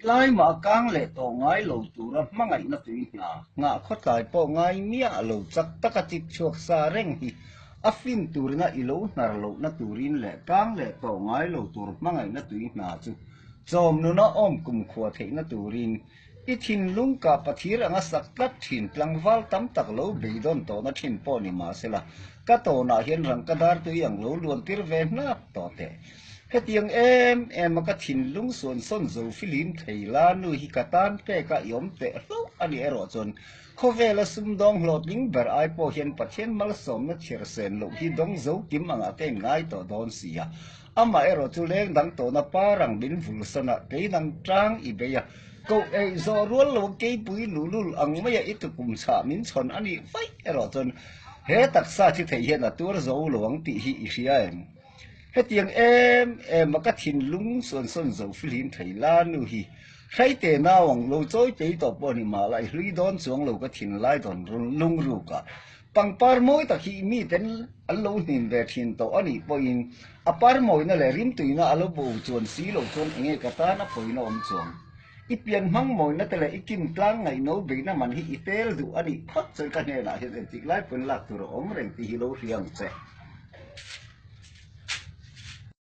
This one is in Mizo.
Tlai mah kang leh tawh ngai lo tura hmangaihna tui hna nghah khawtlai pawh ngai miah lo chak taka chip chhuak sa reng hi a fin turina i lo hnar lohna turin leh kang leh tawh ngai lo tur hmangaihna tui hna chu chawm nuna awm kumkhua theihna turin i thinlung kah pathir anga sak tlat thin tlangval tam tak lo beidawn tawhna thin pawh ni mahsela ka tawnah hian rangka dar tui ang lo luan tir ve hnap tawh teh. Hetiang em em a ka thinlung suan sawn zo filim thei la nu hi ka tan pek a i awm teh hlauh a nih erawh chuan khawvela sumdawng hlawhtling ber ai pawh hian Pathian malsawmna chhiar sen loh hi dawng zo kim angah ka inngai tawh dawn si a. Amah erawh chu leng dang tawhna parang min vul sawn a, kei nang tang i bei a, koh eih zawh rual lo keipui luhlul ang maia i tukum chhah min chhawn a nih vaih erawh chuan he taksa thi thei hian a tuar zo lo ang tih hi i hria em? Hetiang em em a ka thinlung suan sawn zo fihlim thei la nu hi hraite nau ang lo chawi tei tawh pawh ni mah la i hlui dawn chuang lo ka thinlai dawn lungruk a pangpar mawi tak hi miten an lo hnim ve thin tawh a nih pawhin a par mawina leh rimtuina a lo bo chuan si lo chuan enge ka tan a pawina awm chuang i pian hmang mawina te leh i kim tlang ngaihno beihna man hi i tel duh a nih phawt chuan ka hnenah hian entik lai pawn lak tur a awm reng tih hi lo hria ang che.